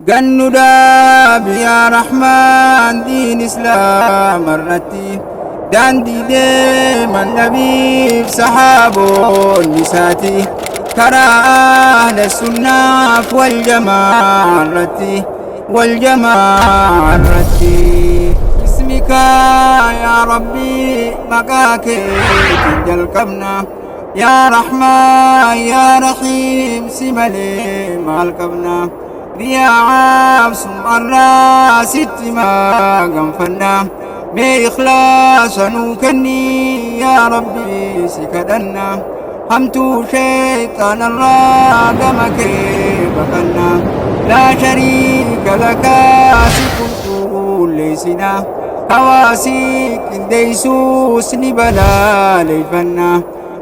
Gannu dhaabi yaa Rahmaan diin Islaama irratti daandii deeman nabiif sahaaboonni isaati karaa ahla sunnaaf wal jamaa irratti wal jamaa irratti. Bismika yaa Rabbi maqaa keetiin jalqabna yaa Rahmaan yaa Rahiim si malee maal qabna. Riyaaf sum'arraa sitti maganfanna mee ikhlaasa nuu kenni yaa rabbi si kadhanna hamtuu sheeyxaanarraa gama kee baqanna laa shariika lakaa si qulqulleessina hawaasi qindeessuus ni balaaleeffanna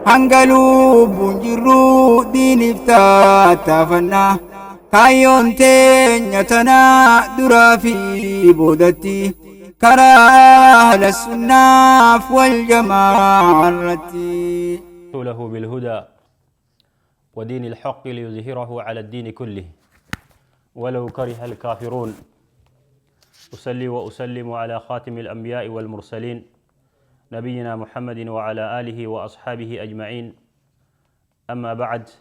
hanga lubbuun jirru diiniif tattaafanna Kaayyoon teenya tanaa duraa fi boodatti karaa ahla sunnaaf wal jamaa irratti. رسوله بالهدى ودين الحق ليظهره على الدين كله ولو كره الكافرون. أصلي وأسلم على خاتم الأنبياء والمرسلين نبينا محمد وعلى آله وأصحابه أجمعين. أما بعد،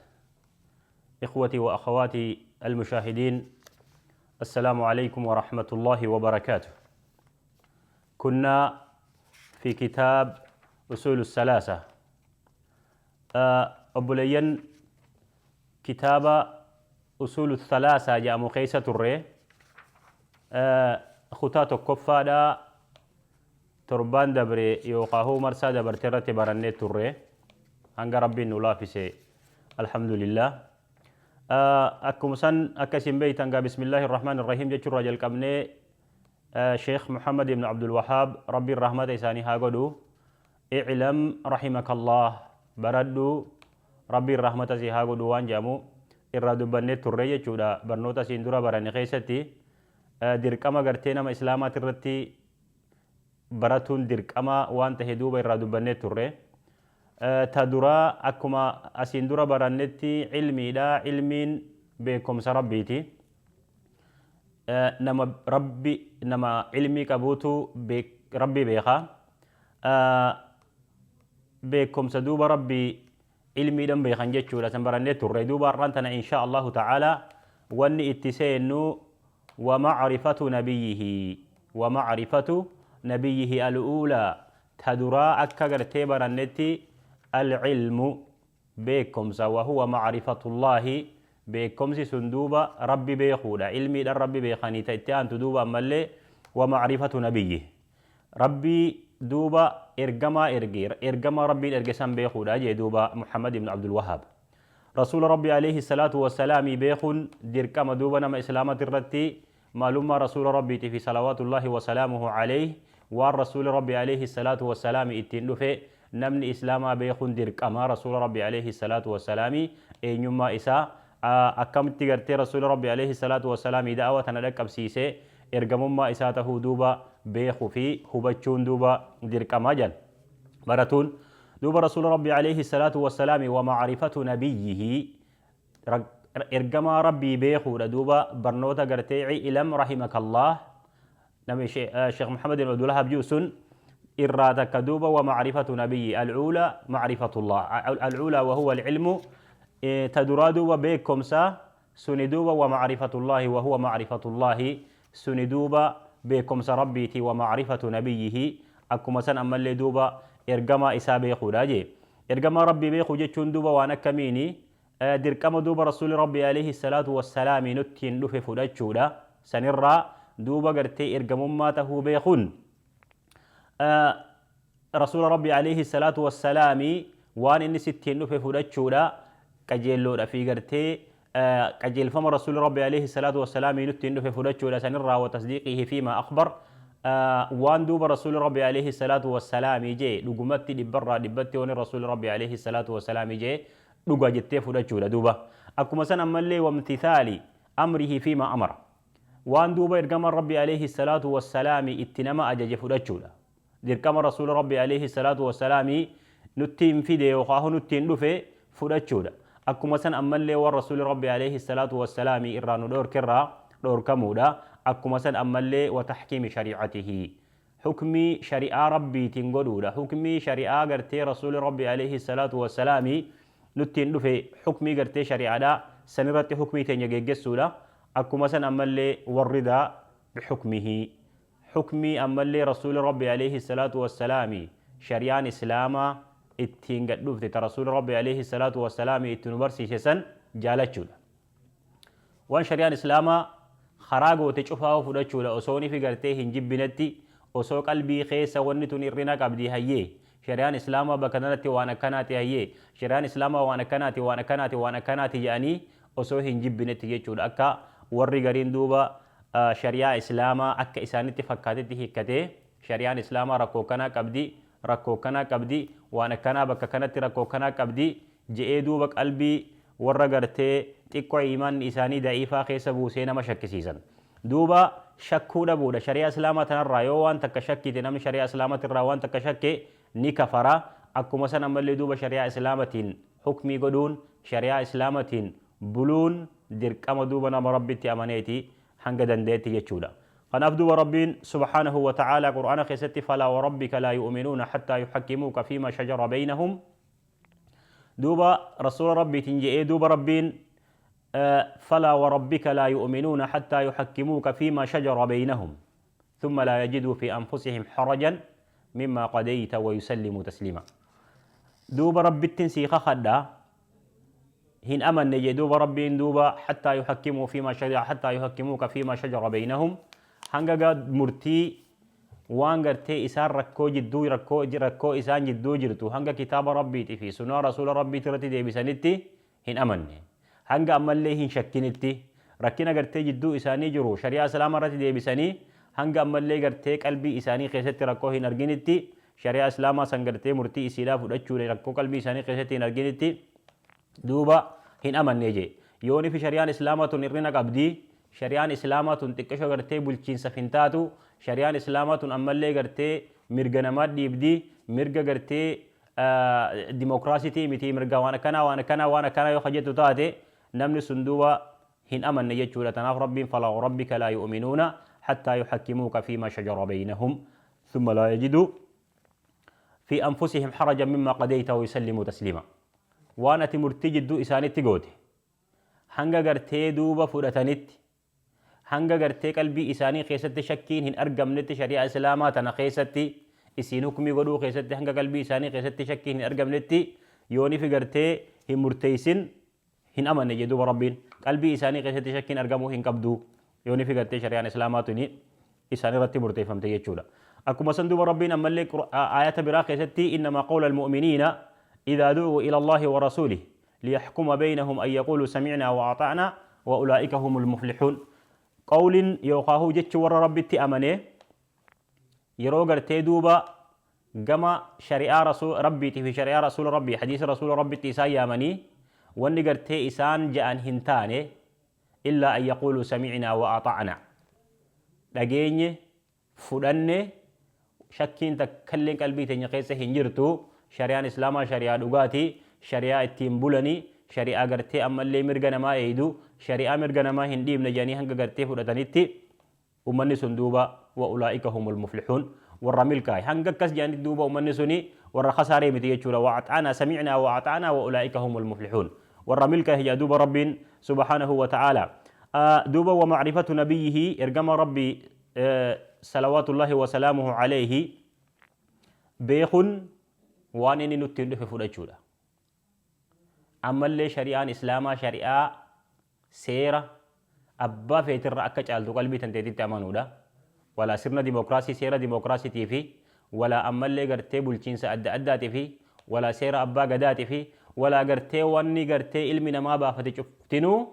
إخوتي وأخواتي المشاهدين، السلام عليكم ورحمة الله وبركاته. كنا في كتاب أصول الثلاثة. Obboleeyyan, kitaaba أصول الثلاثة jedhamu keessa turre. Kutaa tokkoffaadha torbaan dabre yookaan marsaa dabarte irratti barannee turre, hanga Rabbiin nu laafise, alhamdulillah. Akkuma san akka isin beeytan gaa, بسم الله الرحمن الرحيم jechuurraa jalqabnee, Sheekh Muhammad ibn Abdul Wahaab, Rabbiin rahmata isaanii haa godhu, "اعلم رحمك الله", baradhu, Rabbiin rahmata si haa godhu waan jedhamu irraa dubbannee turre jechuudha. Barnoota isiin dura baranne keessatti dirqama gartee nama islaamaati irratti baratuun dirqama waan tahe duuba irraa dubbannee turre. Ta duraa akkuma asiin dura barannetti ilmiidha. Ilmiin beekumsa Rabbiiti. Nama Rabbi, nama ilmii qabuutu Rabbi beeka. Beekumsa duuba Rabbi ilmiidhan beekan jechuudha. San barannee turre. Duuba har'aan tana إن شاء الله تعالى wanni itti seennu ومعرفة نبيه، ومعرفة نبيه الأولى. Ta duraa akka gartee barannetti العلم beekumsa, وهو معرفة الله, beekumsi sun duuba Rabbi beekuudha, ilmiidhan Rabbi beekanii. Ta itti aantu duuba ammallee ومعرفة نبيه, Rabbii duuba ergamaa erge, ergamaa Rabbiin erge san beekuudha jee. Duuba Muhammad ibn Abdul Wahaab rasuula Rabbi عليه الصلاة والسلام beekuun dirqama duuba nama islaamati irratti. Maalummaa rasuula Rabbiiti fi صلوات الله وسلامه عليه, waan rasuula Rabbi عليه الصلاة والسلام ittiin dhufe namni islaamaa beekuun dirqama. Rasuula Rabbi عليه الصلاة والسلام eenyummaa isaa, akkamitti gartee rasuula Rabbi عليه الصلاة والسلام da'awa tana dhaqqabsiise, ergamummaa isaa tahuu duuba beekuu fi hubachuun duuba dirqamaa jal baratuun. Duuba rasuula Rabbi عليه الصلاة والسلام, ومعرفة نبيه, ergamaa Rabbii beekuudha. Duuba barnoota gartee "اعلم رحمك الله" nami Sheekh Muhammad ibn Abdul ji'u sun irraa takka. Duuba ومعرفة نبيه الأولى معرفة الله الأولى وهو العلم, ta duraa duuba beekomsa suni duuba ومعرفة الله, وهو معرفة الله suni duuba beekomsa Rabbiiti. ومعرفة نبيه, akkuma san ammallee duuba ergamaa isaa beekuudha jee. Ergamaa Rabbii beekuu jechuun duuba waan akkamiini? Dirqama duuba rasuuli Rabbii عليه الصلاة والسلام nuttiin dhufe fudhachuudha. Sanirraa duuba gartee ergamummaa tahuu beekuun, rasuula Rabbii عليه الصلاة والسلام waan inni sittiin dhufe fudhachuudha, qajeelloodha fi gartee qajeelfama rasuuli Rabbii عليه الصلاة والسلام nuttiin dhufe fudhachuudha. Sanirraa وتصديقه فيما أخبر, waan duuba rasuuli Rabbii عليه الصلاة والسلام jee dhugumatti dhibbarraa dhibbatti waan rasuuli Rabbii عليه الصلاة والسلام jee dhuga jettee fudhachuudha. Duuba akkuma san ammallee وامتثال أمره فيما أمر, waan duuba ergama Rabbii عليه الصلاة والسلام itti nama ajaje fudhachuudha. Dirqama rasuula Rabbii عليه الصلاة والسلام nuttiin fide yookaan nuttiin dhufe fudhachuudha. Akkuma san ammallee waan rasuuli Rabbii عليه الصلاة والسلام irraa nu dhoorkerraa Dhorkamuudha. Akkuma san ammallee وتحكيم شريعته, hukmii shari'aa Rabbiitiin godhuudha. Hukmii shari'aa gartee Rasuuli Rabbi عليه الصلاة والسلام nuttiin dhufe, hukmii gartee shari'aadha sanirratti hukmii teenya geggessuudha. Akkuma san ammallee والرضا بحكمه, hukmii ammallee Rasuuli Rabbi عليه الصلاة والسلام shari'aan Islaamaa ittiin gad dhufte, ta Rasuuli Rabbi عليه الصلاة والسلام itti nu barsiise san jaalachuudha. Waan shari'aan Islaamaa karaa goote cufaa fudhachuudha, osoo nifi gartee hin jibbinetti, osoo qalbii keessa wanni tun hir'ina qabdi, hayyee, shari'aan Islaamaa bakka kanatti waan akkanaati, hayyee, shari'aan Islaamaa waan akkanaati, waan akkanaati, waan akkanaati jedhanii osoo hin jibbinetti jechuudha. Akka warri gariin duuba shari'aa Islaamaa akka isaanitti fakkaatetti hiikkatee, shari'aan Islaamaa rakkoo kanaa qabdi, rakkoo kanaa qabdi, waan akkanaa bakka kanatti rakkoo kanaa qabdi je'ee duuba qalbii warra gartee xiqqoo imaanni isaanii da'iifaa keessa buusee nama shakkisiisan. Duuba shakkuu dhabuudha shari'aa Islaamaa tanarraa. Yoo waan takka shakkite, namni shari'aa Islaamaatirraa waan takka shakke ni kafara. Akkuma san ammallee duuba shari'aa Islaamatiin hukmii godhuun, shari'aa Islaamatiin buluun dirqama duuba nama Rabbitti amaneeti hanga dandeetti jechuudha. Kanaaf duuba Rabbiin سبحانه وتعالى Qur'aana keessatti: فلا وربك لا يؤمنون حتى يحكموك فيما شجر بينهم. Duuba Rasuula Rabbiitiin je'ee duuba Rabbiin: فلا وربك لا يؤمنون حتى يحكموك فيما شجر بينهم ثم لا يجدوا في أنفسهم حرجا مما قضيت ويسلموا تسليما. Duuba Rabbittiin sii kakadha, hin amanne jee duuba Rabbiin duuba حتى يحكموا فيما شجر حتى يحكموك فيما شجر بينهم, hanga murtii waan gartee isaan rakkoo jidduu rakkoo isaan jidduu jirtu hanga kitaaba Rabbiitii fi sunaa Rasuula Rabbiitii irratti deebisanitti hin amanne, hanga ammallee hin shakkinitti, rakkina gartee jidduu isaanii jiru shari'aa Islaamaa irratti deebisanii hanga ammallee gartee qalbii isaanii keessatti rakkoo hin arginitti, shari'aa Islaamaa san gartee murtii isiidhaa fudhachuudha rakkoo qalbii isaanii keessatti hin arginitti duuba hin amanne jee. Yooni fi shari'aan Islaamaa tun hir'ina qabdii, shari'aan Islaamaa tun xiqqisho gartee bulchiinsa hin taatu, shari'aan Islaamaa tun ammallee gartee mirga namaa dhiibdii, mirga gartee dimokiraasitii miti, mirga waan akkanaa, waan akkanaa, waan akkanaa yoo hojjetu taate, namni sun duuba hin amanne jechuudha. Tanaaf Rabbiin: فلا وربك لا يؤمنون حتى يحكموك فيما شجر بينهم ثم لا يجدوا في أنفسهم حرجا مما قضيت ويسلموا تسليما. Waan ati murtii jidduu isaanitti goote hanga gartee duuba fudhatanitti, hanga gartee qalbii isaanii keessatti shakkiin hin argamnetti, shari'aa Islaamaa tana keessatti isiin hukmii godhuu keessatti hanga qalbii isaanii keessatti shakkiin hin argamnetti yoonifi gartee hin murteeysin hin amanne jedhu. Rabbiin qalbii isaanii keessatti shakkiin argamuu hin qabdu yoonifi gartee shari'aan Islaamaa tuni isaan irratti murteeffamte jechuudha. Akkuma san duuba Rabbiin ammallee aayata biraa keessatti: إنما قول المؤمنين إذا دعوا إلى الله ورسوله ليحكم بينهم أن يقولوا سمعنا وأطعنا وأولئك هم المفلحون. قول yookaa jechi warra Rabbitti amane yeroo gartee duuba gama shari'aa Rasuul Rabbiitii fi shari'aa Rasuula Rabbii, hadiisa Rasuula Rabbitti isaan yaamanii, wanni gartee isaan ja'an hin taane إلا أن يقولوا سمعنا وأطعنا, dhageenye, fudhanne, shakkiin takkalleen qalbii teenya keessa hin jirtu, shari'aan Islaamaa shari'aa dhugaatii, shari'aa ittiin bulanii, shari'aa gartee ammallee mirga namaa eeydu, shari'aa mirga namaa hin dhiibne jedhanii hanga gartee fudhatanitti, ummanni sun duuba وأولئك هم المفلحون, warra milkaa'e. Hanga akkas jedhanitti duuba ummanni suni warra kasaaree miti jechuudha. وأطعنا, سمعنا وأطعنا وأولئك هم المفلحون, warra milkaa'e jedha duuba Rabbiin سبحانه وتعالى. Duuba ومعرفة نبيه, ergama Rabbii صلوات الله وسلامه عليه beekun waan inni nutti dhufe fudhachuudha. Ammallee shari'aan Islaamaa shari'aa seera abbaa feetirra akka caaltu qalbii tanteetitti amanuudha. Walaa sirna dimokiraasii, seera dimokiraasiitii fi walaa ammallee gartee bulchiinsa adda addaatii fi walaa seera abbaa gadaatii fi walaa gartee wanni gartee ilmi namaa baafate cuftinuu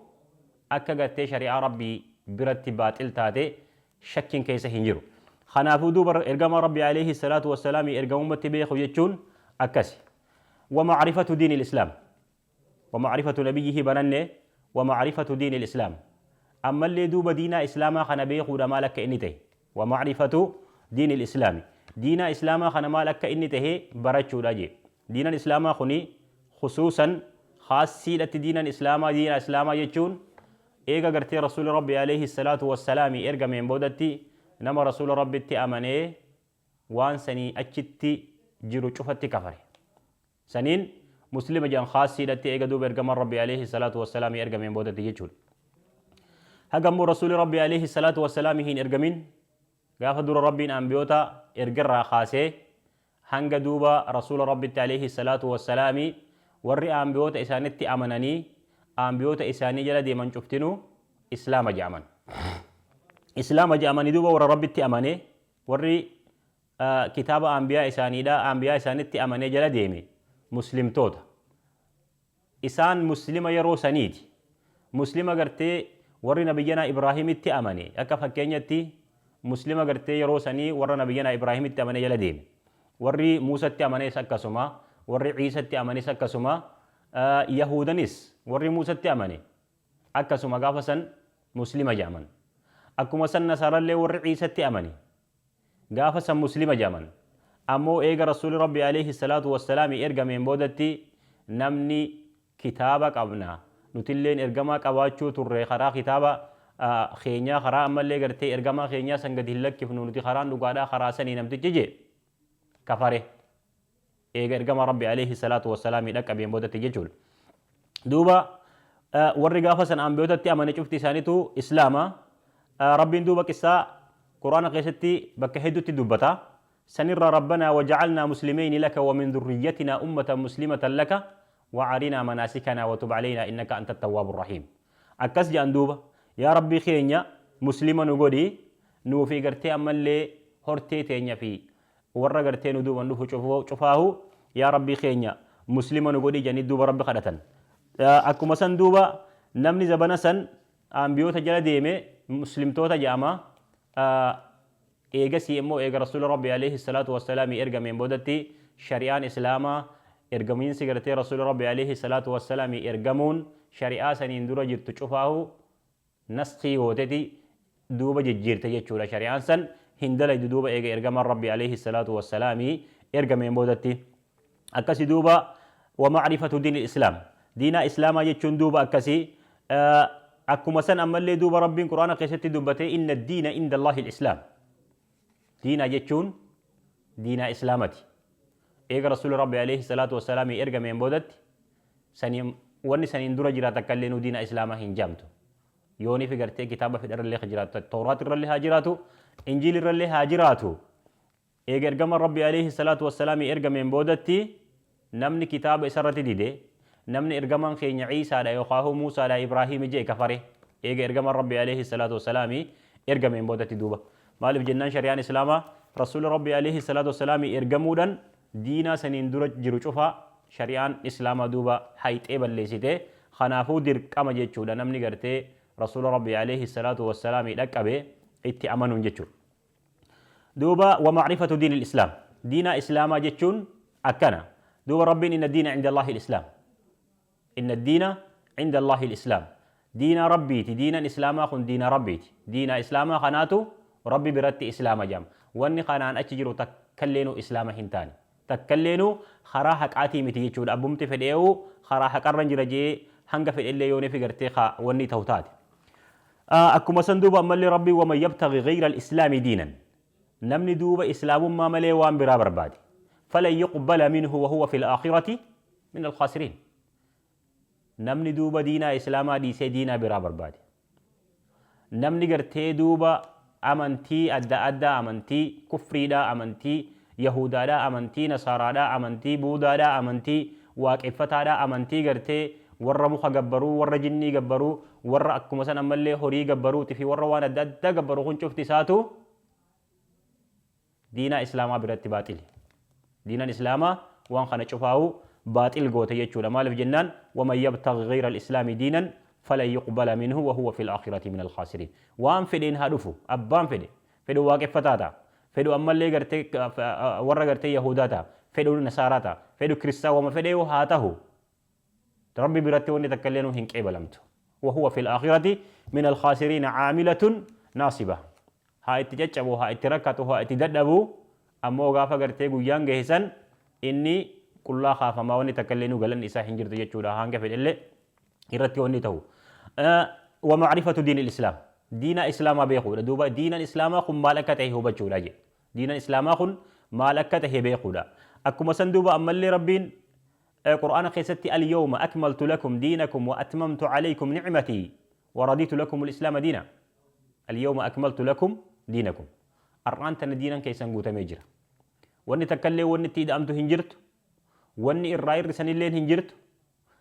akka gartee shari'aa Rabbii biratti baaxil taate shakkiin keessa hin jiru. Kanaafuu duuba ergama Rabbii عليه الصلاة والسلام ergamummatti beeku jechuun akkasi. ومعرفة دين الإسلام, ومعرفة نبيه bananne, ومعرفة دين الإسلام, ammallee duuba diinaa Islaamaa kana beekuudha, maal akka inni ta'e. ومعرفة دين الإسلام, diinaa Islaamaa kana maal akka inni ta'e barachuudha jee. Diinaan Islaamaa kuni khusuusan khaasiidhatti diinaan Islaamaa, diinaa Islaamaa jechuun Eega gartee Rasuuli Rabbi alayhi salaatu wassalaami ergameen boodatti nama Rasuula Rabbitti amanee waan sanii achitti jiru cufatti kafare. Saniin Muslima jedhan khaasiidhatti eega duuba ergamaan Rabbi alayhi salaatu wassalaami ergameen boodatti jechuudha. Haga immoo Rasuuli Rabbi alayhi salaatu wassalaami hin ergamin, gaafa dura Rabbiin anbiyoota ergerraa kaasee hanga duuba Rasuula Rabbitti alayhi salaatu wassalaami, warri anbiyoota isaanitti amananii anbiyoota isaanii jala deeman cuftinuu Islaama jedhaman. Islaama jedhamanii duuba warra Rabbitti amane, warri kitaaba anbiyaa isaaniidha anbiyaa isaanitti amanee jala deeme muslimtoota. Isaan muslima yeroo saniiti. Muslima gartee warri nabiyyanaa Ibraahimitti amane, akka fakkeenyatti muslima gartee yeroo sanii warra nabiyyanaa Ibraahimitti amane jala deeme. Warri Muusatti amanes akkasuma, warri Ciisatti amanes akkasuma, Yahuudanis warri Muusatti amane akkasuma gaafa san muslima jedhaman. Akkuma san Nasaarallee warri Ciisatti amane gaafa san muslima jedhaman. Ammoo eega Rasuuli Rabbi alayhi salaatu wassalaami ergameen boodatti namni kitaaba qabna, nutilleen ergamaa qabaachuu turre, karaa kitaaba keenyaa, karaa ammallee gartee ergamaa keenyaa san gadi hin lakkifnu, nuti karaan dhugaadhaa karaa sanii namtichi jee kafare eega ergama Rabbi alayhi salaatu wassalaami dhaqqabeen boodatti jechuudha. Duuba warri gaafa san ambiyootatti amane cufti isaaniitu Islaama. Rabbiin duuba qissaa Qur'aana keessatti bakka hedduutti dubbata. Sanirra Rabbanaa waja'alnaa muslimeyni laka wa min dhurriyyatinaa ummatan muslimatan laka wa arinaa manaasikanaa wa tub aleynaa innaka anta tawwaabur rahiim. Akkas jedhan duuba, yaa Rabbii keenya, muslima nu godhi, nuufi gartee ammallee hortee teenya fi warra gartee nu duuban dhufu cufaahu, yaa Rabbii keenya muslima nu godhi jedhanii duuba Rabbi kadhatan. Akkuma san duuba namni zabana san ambiyoota jala deeme muslimtoota jedhama. Eegasii immoo eega Rasuula Rabbi alayhi salaatu wassalaami ergameen boodatti shari'aan Islaamaa, ergamiinsi gartee Rasuula Rabbi alayhi salaatu wassalaami ergamuun, shari'aa saniin dura jirtu cufaahu naskhii gooteti duuba jijjiirte jechuudha. Shari'aan san hin dalaydu duuba eega ergamaan Rabbi alayhi salaatu wassalaami ergameen boodatti. Akkasi duuba wa ma'rifatu diinil Islaam. Diinaa Islaamaa jechuun duuba akkasi. Akkuma san ammallee duuba Rabbiin Qur'aana keessatti dubbate, inna diina inda Allahi islaam. Diinaa jechuun diinaa Islaamati. Eega Rasuuli Rabbi alayhi salaatu wassalaami ergameen boodatti sanii wanni saniin dura jiraata akka illee nu diinaa Islaamaa hin jaamtu. Yoonii fi gartee kitaaba fedharallee haa jiraatu, Tawraat irrallee haa jiraatu, Injiil irrallee haa jiraatu. Eega ergamaan Rabbii aleyhi salaatu wassalaami ergameen boodatti namni kitaaba isarratti dide, namni ergamaan keenya Iisaadha yookaahuu Muusaadha Ibraahiimi je'e kafare. Eega ergamaan Rabbii aleyhi salaatu wassalaami ergameen boodatti duuba. Maaliif jennaan shari'aan Islaamaa Rasuulli Rabbii aleyhi salaatu wassalaami ergamuudhan diinaa saniin dura jiru cufa shari'aan Islaamaa duuba hayxee balleessite. Kanaafuu dirqama jechuudha namni gartee Rasuula Rabbii aleyhi salaatu wassalaami dhaqqabe itti amanuun jechuudha. Duuba wa ma'rifatu diinil islaam. Diinaa Islaamaa jechuun akkana. Duuba Rabbiin inna diina inda Allaahi islaam. Inna diina inda Allaahi islaam. Diinaa Rabbiiti. Diinaan Islaamaa kun diinaa Rabbiiti. Diinaa Islaamaa kanaatu Rabbi biratti Islaama jedhama. Wanni kanaan achi jiru takkalleenu Islaama hin taane. Takkalleenu karaa haqaatii miti jechuudha. Abbumti fedhee'uu karaa haqarran jira jee hanga fedhellee yoo nefi gartee ka wanni ta'u taate. Akkuma san duuba ammallee Rabbiin waman yabtaghi ghayra al-islaami diinan, namni duuba islaamummaa malee waan biraa barbaade, falan yuqbala minhu wa huwa fil aakhirati min al-khaasiriin. Namni duuba diinaa islaamaa dhiisee diinaa biraa barbaade, namni gartee duuba amantii adda addaa, amantii kufriidhaa, amantii yahudaadhaa, amantii nasaaraadhaa, amantii buudaadhaa, amantii waaqeffataadhaa, amantii gartee warra muka gabbaruu, warra jinnii gabbaruu, warra akkuma san ammallee horii gabbaruuti fi warra waan adda addaa gabbaru kun cufti isaatu diinaa Islaamaa biratti baaxili. Diinaan Islaamaa waan kana cufaa'u baaxil goote jechuudha. Maaliif jennaan waman yabtaghi ghayra al-islaami diinan falan yuqbala minhu wa huwa fil aakhirati min al-khaasiriin. Waan fedheen haa dhufu, abbaan fedhe, fedhu waaqeffataa ta'a, fedhu ammallee gartee warra gartee Yahudaa ta'a, fedhu Nasaaraa ta'a, fedhu Kiristaa wama fedhee haa tahu. Rabbi biratti wanni takka illee nu hin qeebalamtu. Wahuwa fil aakhirati min al-khaasiriina caamilatun naasiba. Haa itti caccabu, haa itti rakkatu, haa itti dadhabu, ammoo gaafa gartee guyyaan gahe san inni qullaa kaafamaa, wanni takka illee nu galanni isaa hin jirtu jechuudha, hanga fedhellee irratti wanni ta'u. ومعرفة دين الإسلام، دين إسلاما beekuudha. Duuba diinan islaamaa kun maal akka ta'e hubachuudha jedhe. Diinan islaamaa kun maal akka ta'e beekuudha. Akkuma san duuba ammallee Rabbiin qur'aana keessatti اليوم أكملت لكم دينكم وأتممت عليكم نعمتي ورضيت لكم الإسلام دينا. اليوم أكملت لكم دينكم، arraan tana diinan keessan guutamee jira. Wanni takkallee wanni itti ida'amtu hin jirtu, wanni irraa hir'isanilleen hin jirtu.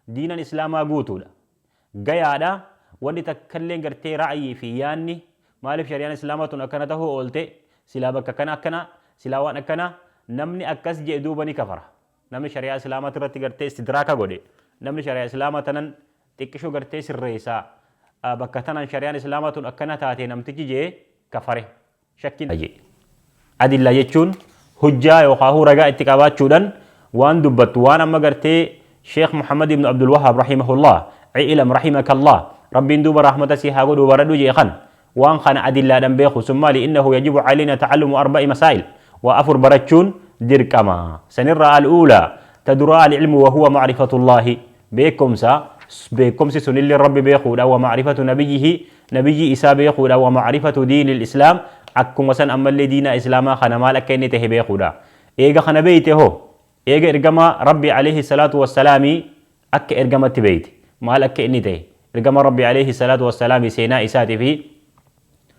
Diinan islaamaa guutuudha, gayaadha. Wanni takkallee gartee ra'ayii fi yaanni maaliif shari'aan islaamaa tun akkana tahuu oolte, silaa bakka akkana akkana, silaa waan akkana, namni akkas jedhe duuba ni kafara. Namni shari'aa islaamaa irratti gartee istidraaka godhe, namni shari'aa islaamaa tanan xiqqishoo gartee sirreessaa, bakka tanan shari'aan islaamaa tun akkana taate namtichi jee kafare shakkiin. Adillaa jechuun hujjaa yookaan ragaa itti qabaachuudhaan waan dubbattu. Waan amma gartee Sheekh Muhammad ibn Abdul Wahhaab رحمه الله، اعلم رحمك الله، Rabbiin duuba rahmata si haa godhu, baradhu jee kan waan kana adillaadhaan beeku sun maali? إنه يجب علينا تعلم أربع مسائل، waa afur barachuun dirqama. Sanirraa الأولى ta duraa العلم وهو معرفة الله، beekumsa. Beekumsi sunillee Rabbi beekuudha، ومعرفة نبيه، nabiyyi isaa beekuudha، ومعرفة دين الإسلام، akkuma san ammallee diina islaamaa kana maal akka inni tahe beekuudha. Eega kana beeyte hoo, eega ergama Rabbi عليه الصلاة والسلام akka ergamatti beeyte, maal akka inni tahe, ergama Rabbi عليه الصلاة والسلام, seenaa isaatii fi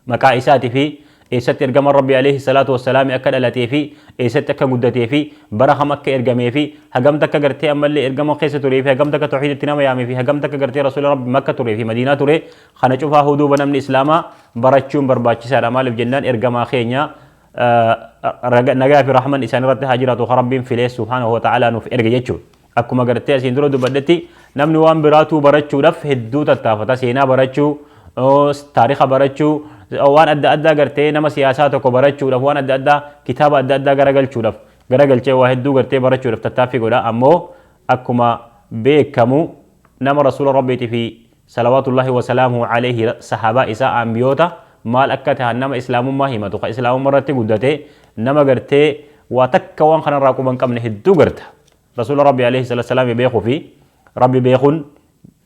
maqaa isaatii fi eessatti ergama Rabbi عليه الصلاة والسلام akka dhalatee fi eessatti akka guddatee fi bara kam akka ergamee fi hagamta akka gartee ammallee ergama keessa turee fi hagamta akka tawxiidatti nama yaamee fi hagamta akka gartee rasuula Rabbi Makka turee fi Madiinaa ture, kana cufaa duuba namni islaamaa barachuun barbaachisaadha. Maaliif jennaan, ergamaa keenya, nagaa fi rahman isaan irratti haa jiraatu, Rabbiin filee سبحانه وتعالى nuuf erge jechuudha. Akkuma gartee asiin dura dubbadhetti, namni waan biraatuu barachuudhaaf hedduu tattaafata. Seenaa barachuu, taariika barachuu, waan adda addaa gartee nama siyaasaa tokko barachuudhaaf, waan adda addaa kitaaba adda addaa garagalchuudhaaf garagalchee waa hedduu gartee barachuudhaaf tattaaffii godha. Ammoo akkuma beekamu nama rasuula Rabbiitii fi صلوات الله وسلامه عليه, sahaabaa isaa, ambiyoota maal akka tahan, nama islaamummaa himatu, ka islaamummaa irratti guddate, nama gartee waa takka waan kanarraa quban qabne hedduu garta. Rasuula Rabbi عليه الصلاة والسلام beekuu fi Rabbi beekuun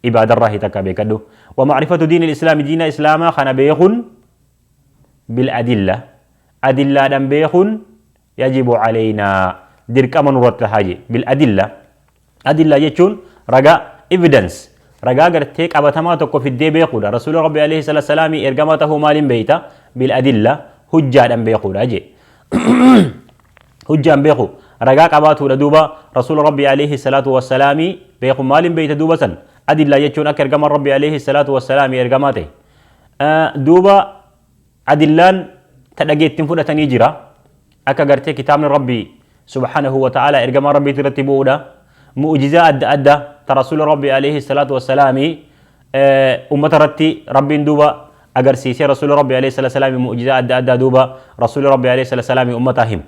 ibaadarraa takka beekadhu. ومعرفة دين الإسلام، دين إسلاما kana beekuun بالأدلة، adillaadhaan beekuun يجب علينا، dirqama nurratti haaje. بالأدلة، adillaa jechuun ragaa, evidence, ragaa gartee qabatamaa tokko fiddee beekuudha. Rasuula Rabbi عليه الصلاة والسلام ergamaa tahuu maaliin beeyta? بالأدلة، hujjaadhaan beekuudha jee. Hujjaan beeku, ragaa qabaatuudha. Duuba rasuula Rabbi عليه الصلاة والسلام beeku maaliin beeyta? Duuba san adillaa jechuun akka ergama Rabbi عليه الصلاة والسلام ergamaa ta'e. Duuba adillaan ta dhageettiin fudhatanii jira, akka gartee kitaabni Rabbi سبحانه وتعالى ergamaa Rabbiitti irratti bu'uudha, mu'jizaa adda addaa ta rasuula Rabbi عليه الصلاة والسلام ummata irratti Rabbiin duuba agarsiisee, rasuula Rabbi عليه الصلاة والسلام mu'jizaa adda addaa duuba rasuula Rabbi عليه الصلاة والسلام ummata himu,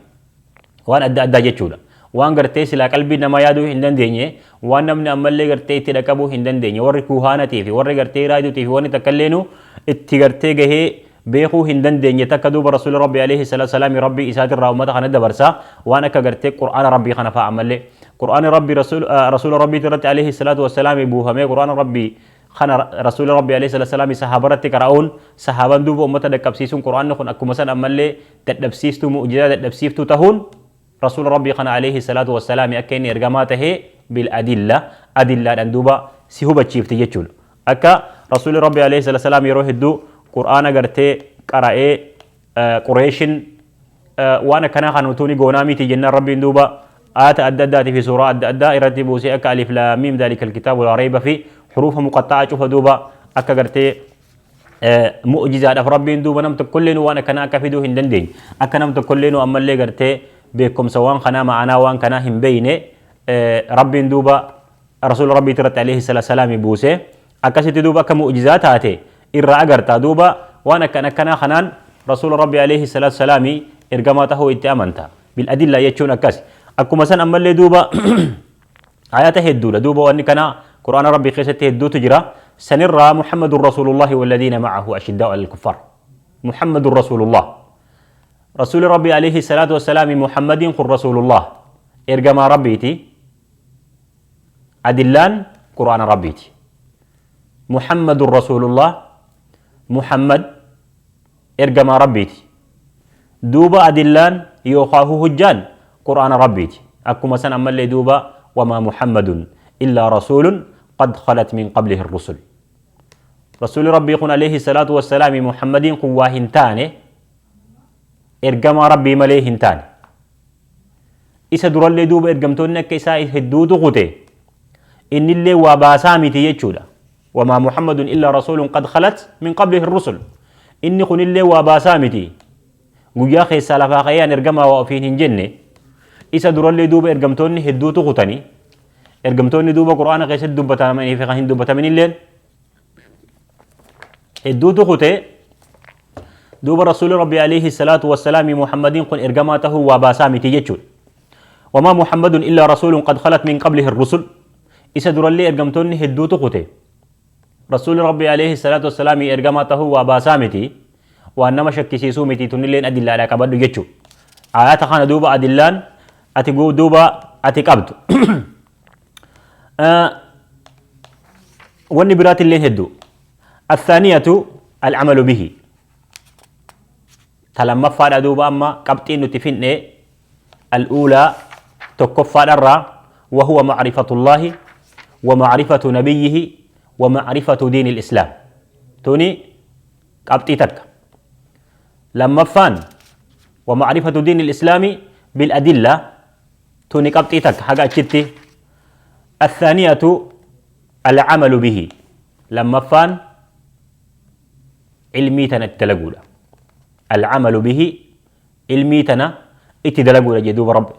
waan adda addaa jechuudha. Waan gartee silaa qalbii namaa yaaduu hin dandeenye, waan namni ammallee gartee itti dhaqabuu hin dandeenye, warri kuhaanatii fi warri gartee raajuutii fi wanni takkalleenu itti gartee gahee beekuu hin dandeenye takka duuba rasuula Rabbi عليه الصلاة والسلام Rabbii isaatirraa ummata kana dabarsa. Waan akka gartee qur'aana Rabbii kana fa'a, ammallee qur'aana Rabbii rasuula Rabbii irratti عليه الصلاة والسلام buufamee, qur'aana Rabbii kana rasuula Rabbii عليه الصلاة والسلام sahaabarratti qara'uun, sahaaban duuba ummata dhaqqabsiisuun, qur'aanni kun akkuma san ammallee dadhabsiistuu, mu'jizaa dadhabsiiftuu tahuun rasuula Rabbii kana عليه الصلاة والسلام akka inni ergamaa tahee بالأدلة, adillaadhaan duuba si hubachiifti jechuudha. Akka rasuulli Rabbii عليه الصلاة والسلام yeroo hedduu qur'aana gartee qara'ee, Qureeshin waan akkanaa kan utuu ni goonaa miti jennaan, Rabbiin duuba aayata adda addaatii fi suuraa adda addaa irratti buusee, akka ألف لام ميم ذلك الكتاب لا ريب فيه, حروف مقطعة cufa duuba akka gartee mu'jizaadhaaf Rabbiin duuba nam tokkolleen waan akkanaa akka fiduu hin dandeenye, akka nam tokkolleen ammallee gartee beekumsa waan kanaa, ma'anaa waan kanaa hin beeyne, Rabbiin duuba rasuula Rabbii irratti عليه الصلاة والسلام buuse. Akkasitti duuba akka mu'jizaa taate irraa agartaa. Duuba waan akkan akkanaa kanaan rasuula Rabbii عليه الصلاة والسلام ergamaa tahuu itti amanta. بالأدلة jechuun akkas. Akkuma san ammallee duuba ayata hedduudha. Duuba wanni kana qur'aana Rabbii keessatti hedduutu jira. Sanirraa محمد رسول الله والذين معه أشداء على الكفار. محمد رسول الله، رسول ربي عليه الصلاة والسلام محمد kun رسول الله, ergamaa Rabbiiti. Adillaan qur'aana Rabbiiti. محمد رسول الله. Muhammad ergamaa Rabbiiti. Duuba adillaan yookaahu hujjaan Qur'aana Rabbiiti. Akkuma san ammallee duuba wamaa Muhammadun illaa rasuulun qad khalat min qablihi rusul. Rasuulli Rabbii kun alayhi salaatu wassalaami Muhammadiin kun waa hin taane, ergamaa Rabbii malee hin taane. Isa durallee duuba ergamtoonni akka isaa hedduutu kute, innillee waa baasaa miti jechuudha. Wamaa Muhammadun illaa rasuulun qad khalat min qablihi rusul. Inni kunillee waa baasaa miti. Guyyaa keessaa lafaa ka'ee an ergamaa waa ofiin hin jenne. Isa durallee duuba ergamtoonni hedduutu kutani. Ergamtoonni duuba Qur'aana keessatti dubbatamanii fi kan hin dubbataminilleen hedduutu kute. Duuba Rasuulli Rabbi alayhi salaatu wassalaami Muhammadiin kun ergamaa tahuu waa baasaa miti jechuudha. Wamaa Muhammadun illaa rasuulun qad khalat min qablihi rusul. Isa durallee ergamtoonni hedduutu kute. Rasuulli Rabbi alayhi salaatu wassalaami ergamaa tahuu waa baasaa miti. Waan nama shakkisiisuu miti, tunilleen adillaadha qabadhu jechuudha. Ayata kana duuba adillaan ati duuba ati qabdu. Wanni biraatilleen hedduu. Athaaniyatu al'amalu bihi. Ta lammaffaadha duuba amma qabxiin nuti finne al'uulaa tokkoffaadharraa wahuwa macrifatullaahi wa macrifatu nabiyyihi wa macrifatu diini islaam. Tuni qabxii takka. Lammaffaan wa macrifatu diini islaami bil adilla, tuni qabxii takka haga achitti. Athaaniyatu al'amalu bihi. Lammaffaan ilmii tana itti dalaguudha. Al'amalu bihi, ilmii tana itti dalaguudha jedhe duuba Rabb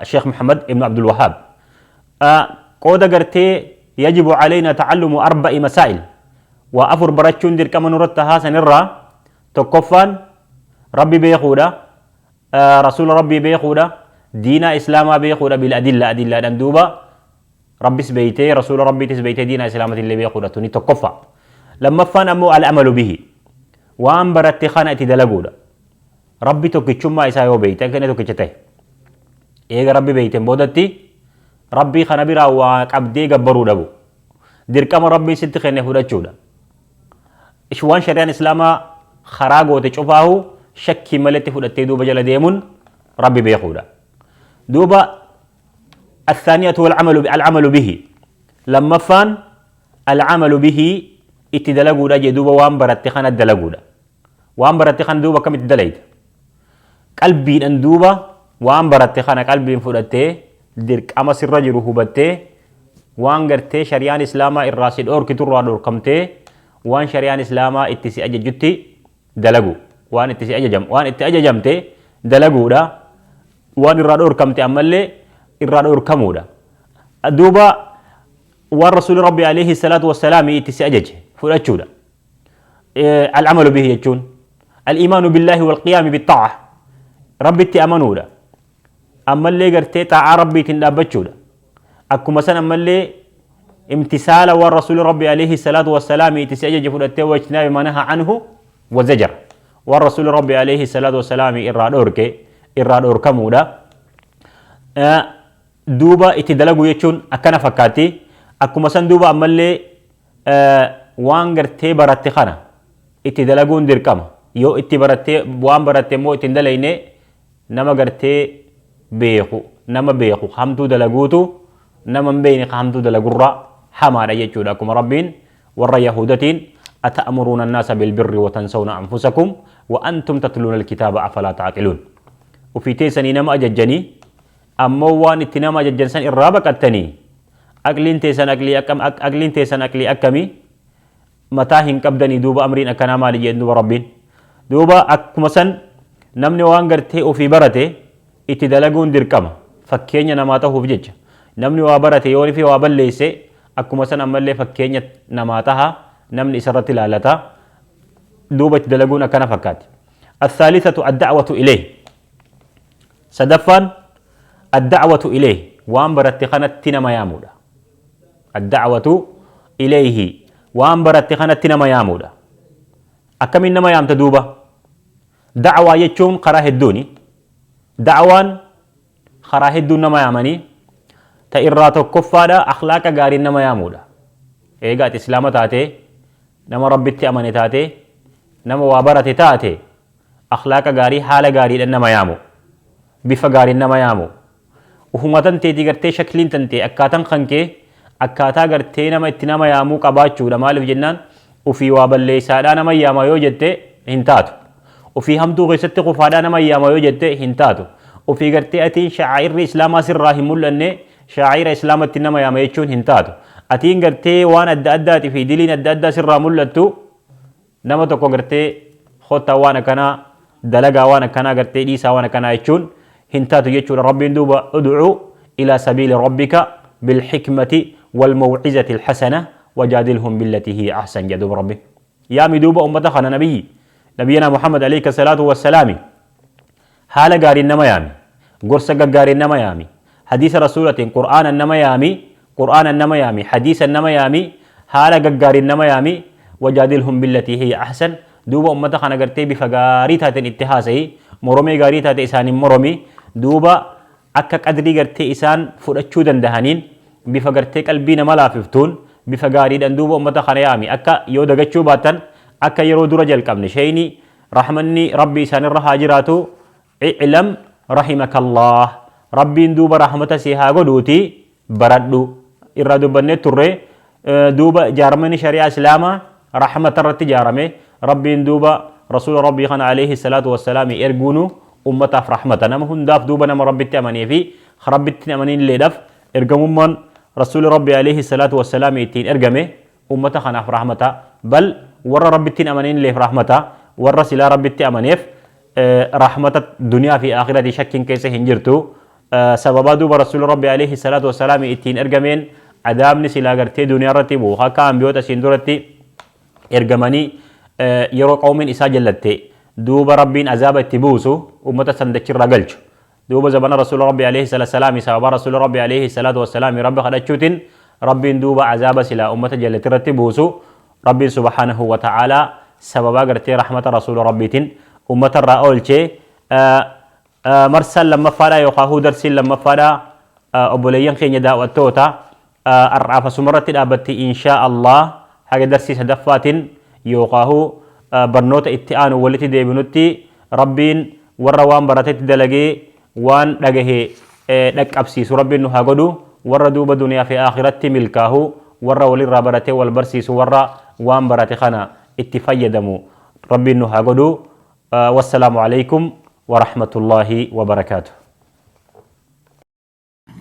Sheekh Muhammad ibn Abdul Wahhaab. Qooda gartee yajibu alaynaa ta'allumu arba'i masaa'il, waa afur barachuun dirqama nurratti tahaa, sanirraa tokkoffaan Rabbi beekuudha, Rasuula Rabbii beekuudha, diinaa Islaamaa beekuudha bil adilla, adillaadhaan duuba Rabbis beeytee, Rasuula Rabbiitis beeytee, diinaa Islaamatillee beekuudha, tuni tokkoffaa. Lammaffaan ammoo al'amalu bihi, waan baratte kana itti dalaguudha. Rabbi tokkichummaa isaa yoo beeyte, akka inni tokkicha ta'e eega Rabbi beeyteen boodatti Rabbii kana biraa waa qabdee gabbaruu dhabu. Dirqama Rabbiin sitti kenne fudhachuudha. Waan shari'aan Islaamaa karaa goote cufaahu shakkii maletti fudhattee duuba jala deemuun Rabbi beekuudha. Duuba athaaniyatu al'amalu bihi. Lammaffaan al'amalu bihi, itti dalaguudha jee duuba, waan baratte kana dalaguudha. Waan baratte kana duuba akkamitti dalayta? Qalbiidhaan duuba waan baratte kana qalbiin fudhattee, dirqama sirra jiru hubattee, waan gartee shari'aan Islaamaa irraa si dhoorkitu irraa dhoorkamtee, waan shari'aan Islaamaa itti si ajajjutti dalagu. Waan itti si ajajam waan itti ajajamte dalaguudha. Waan irraa dhoorkamte ammallee irraa dhoorkamuudha. Duuba waan Rasuulli Rabbi alayhi salaatu wassalaam itti si ajaje fudhachuudha. Al'amalu bihi jechuun al-iimaanu billaahi wal qiyaami bittaa'a, Rabbitti amanuudha. Ammallee gartee xaa'aa Rabbiitiin dhaabbachuudha. Akkuma san ammallee imtisaala waan Rasuulli Rabbi alayhi salaatu wassalaam itti si ajaje fudhattee, wajtinaabi manaha anhu wa zajar, waan Rasuulli Rabbi alayhi salaatu wassalaam irraa dhoorke irraa dhoorkamuudha. Duuba itti dalagu jechuun akkana fakkaatti. Akkuma san duuba ammallee waan gartee baratte kana itti dalaguun dirqama. Yoo itti barattee, waan baratte immoo itti hin dalayne, nama gartee beeku, nama beeku hamtuu dalaguutu nama hin beekne hamtuu dalagurra hamaadha jechuudha. Akkuma Rabbiin warra Yahudatiin ata'muruuna annaasa bilbirri wa tansawna anfusakum wa antum tatluuna alkitaaba afalaa ta'qiluun. Ofii teessanii nama ajajjanii, ammoo waan itti nama ajajjan san irraa baqattanii, aqliin teessan aqlii akkam, aqliin teessan aqlii akkamii, mataa hin qabdanii? Duuba amriin akkanaa maali jedhen duuba Rabbiin. Duuba akkuma san namni waan gartee ofii barate itti dalaguun dirqama, fakkeenya namaa tahuuf jecha. Namni waa barate yoo fi waa balleesse, akkuma san ammallee fakkeenya namaa taha, namni isarratti ilaalata. Duuba itti dalaguun akkana fakkaatti. Athaalisatu adda'watu ilayh. Sadaffaan adda'watu ilayh, waan baratte kanatti nama yaamuudha. Adda'watu ilayhi, waan baratte kanatti nama yaamuudha. Akkamiin nama yaamta duuba? Da'waa jechuun karaa hedduuni. Da'waan karaa hedduun nama yaamanii, ta irraa tokkoffaadha akhlaaqa gaariin nama yaamuudha. Eega ati Islaama taatee, nama Rabbitti amane taatee, Nama waa barate taate, akhlaaqa gaarii, haala gaariidhaan nama yaamu, bifa gaariin nama yaamu. Ufuma tanteetii gartee shakliin tantee, akkaataan kan kee akkaataa gartee nama itti nama yaamuu qabaachuudha. Maaliif jennaan, ufii waa balleessaadhaa nama yaama yoo jette hin taatu. Ufii hamtuu keessatti kufaadhaa nama yaama yoo jette hin taatu. Ufii gartee atiin sha'aa'irri islaamaa sirraa hin mul'anne, shaa'ira islaamatti nama yaama jechuun hin taatu. Atiin gartee waan adda addaatii fi diliin adda addaa sirraa mul'attu, nama tokko gartee kottaa waan akkanaa dalagaa, waan akkanaa gartee dhiisaa, waan akkanaa jechuun hin taatu jechuudha. Rabbiin duuba ud'u ilaa sabiili rabbika bilhikmati walmawcizati alhasana wajaadilhum billatii hiya ahsan jedha. Duuba rabbi yaami duuba ummata kana, nabiyyi nabiyina Muhammad alayka salaatu wassalaami, haala gaariin nama yaami, gorsa gaggaariin nama yaami, hadiisa rasuulatiin, qur'aanan nama yaami, qur'aanan nama yaami, hadiisan nama yaami, haala gaggaariin nama yaami. Wajaadilhum billatii hiya ahsan. Duuba ummata kana gartee bifa gaarii taateen itti haasayi, moromee gaarii taate isaanin moromi. Duuba akka qadrii gartee isaan fudhachuu dandahaniin, bifa gartee qalbii nama laafiftuun, bifa gaariidhaan duuba ummata kana yaami. Akka yoo dagachuu baattan, akka yeroo dura jalqabne, sheeyni rahmanni rabbi isaanirra haa jiraatu, i'lam rahimakallah, rabbiin duuba rahmata si haa godhuuti baradhu, irraa dubbannee turre. Duuba jaarmani shari'aa islaamaa rahmata irratti ijaarame. Rabbiin duuba rasuula rabbii kana alayhi salaatu wassalaami erguunu ummataaf rahmata, nama hundaaf. Duuba nama rabbitti amanii fi rabbitti hin amaninilleedhaaf ergamummaan rasuuli rabbii alayhi salaatu wassalaami ittiin ergame ummata kanaaf rahmata. Bal warra rabbitti hin amaninilleef rahmata, warra silaa rabbitti amaneef rahmata duniyaa fi akhirati shakkiin keessa hin jirtu. Sababaa duuba rasuuli rabbi alayhi salaatu wassalaami ittiin ergameen adaabni silaa gartee duniyaa irratti bu'u, akka ambiyoota isiin duratti ergamanii yeroo qawmiin isaa jallatte duuba rabbiin azaaba itti buusu, ummata san dachirraa galchu, duuba zabana rasuula rabbi alayhi salaatu wassalaami sababa rasuula rabbi alayhi salaatu wassalaami rabbi kadhachuutiin rabbiin duuba azaaba silaa ummata jallate irratti buusu, rabbiin subhaanahu wa ta'aalaa sababaa gartee rahmata rasuula rabbiitiin ummata irraa oolchee. Marsaan lammaffaadha yookaan darsiin lammaffaadha, obboleeyyan keenya daawwattoota, har'aaf asumarratti dhaabbatti. Inshaa Allah haga darsii sadaffaatiin yookaan barnoota itti aanu walitti deebinutti, rabbiin warra waan baratetti dalagee waan dhagahe dhaqqabsiisu rabbiin nu haa godhu. Warra duuba duniyaa fi akhiratti milkaahu, warra walirraa baratee wal barsiisu, warra waan barate kana itti fayyadamu rabbiin nu haa godhu. Wassalaamu alaikum warahmatullaahi wabarakaatuh.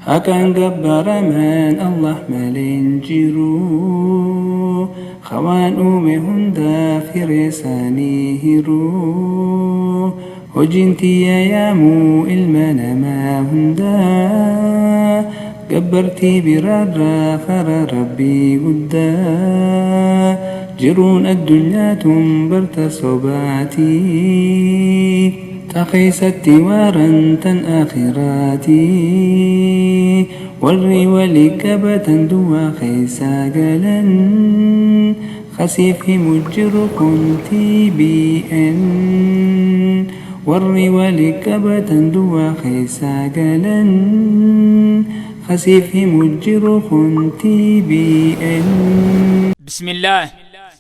Haqaan gabbaramaan Allah malee hin jiru. Hawaan uume hundaaf hiree isaanii hiru. Hojiin tiyya yaamuu ilma namaa hundaa, gabbartii biraarraa karaa rabbii guddaa. Jiruun addunyaa tun barta sobaatii, ta keessatti waaran tan akhiraatii. Warri walii qabatan duwwaa keessaa galan, kasiif himu jiru kun TBN. Warri walii qabatan duwwaa keessaa galan, kasiif himu jiru kun TBN. بسم الله،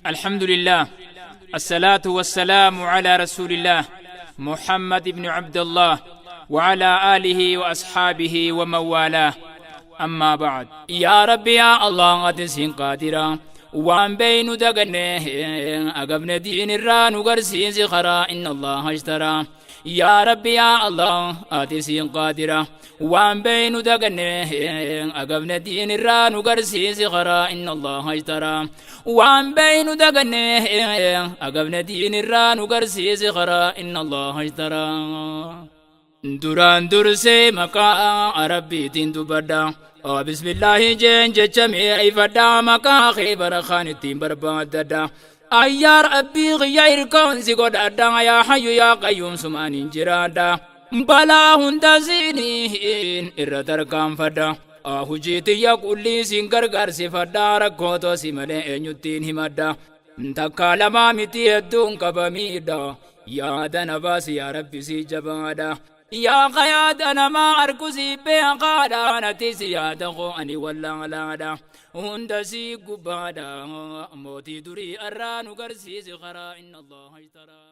الحمد لله، الصلاة والسلام على رسول الله محمد بن عبد الله وعلى آله وأصحابه ومن والاه، أما بعد. يا ربي يا الله، ati siin قادرا، waan beynu daganne agabne, diin irraa nu garsiisi karaa. إن الله اشترى. يا ربي يا الله، ati siin قادرا، waan beynu daganne agabne, diin irraa nu garsiisi karaa. إن الله اشترى. Waan beynu daganne agabne, diin irraa nu garsiisi karaa. إن الله اشترى. Duraan dursee maqaa rabbiitiin dubbadha. Bismillaahi jeen jecha mi'eeffadha, maqaa kee barakaan ittiin barbaaddadha. Ayyaa rabbii kiyya, hirkoon si godhadha, yaa hayyu yaa qayyuum, sumaaniin jiraadha. Balaa hunda siiniin irra tarkaanfadha. Hujii tiyya qullii siin gargaarsifadha, rakkoo toosi malee eenyuttiin himadha. Takkaa lamaa miti, hedduun qabamiidha. Yaada na baasi yaa rabbi, si jabaadha. Yaa qayaada namaa arku si beekaadha natti si yaada koo ani wallaalaadha hunda si gubbaadha mootii durii arraa nu garsiisi karaa inna allaha ishtaraa.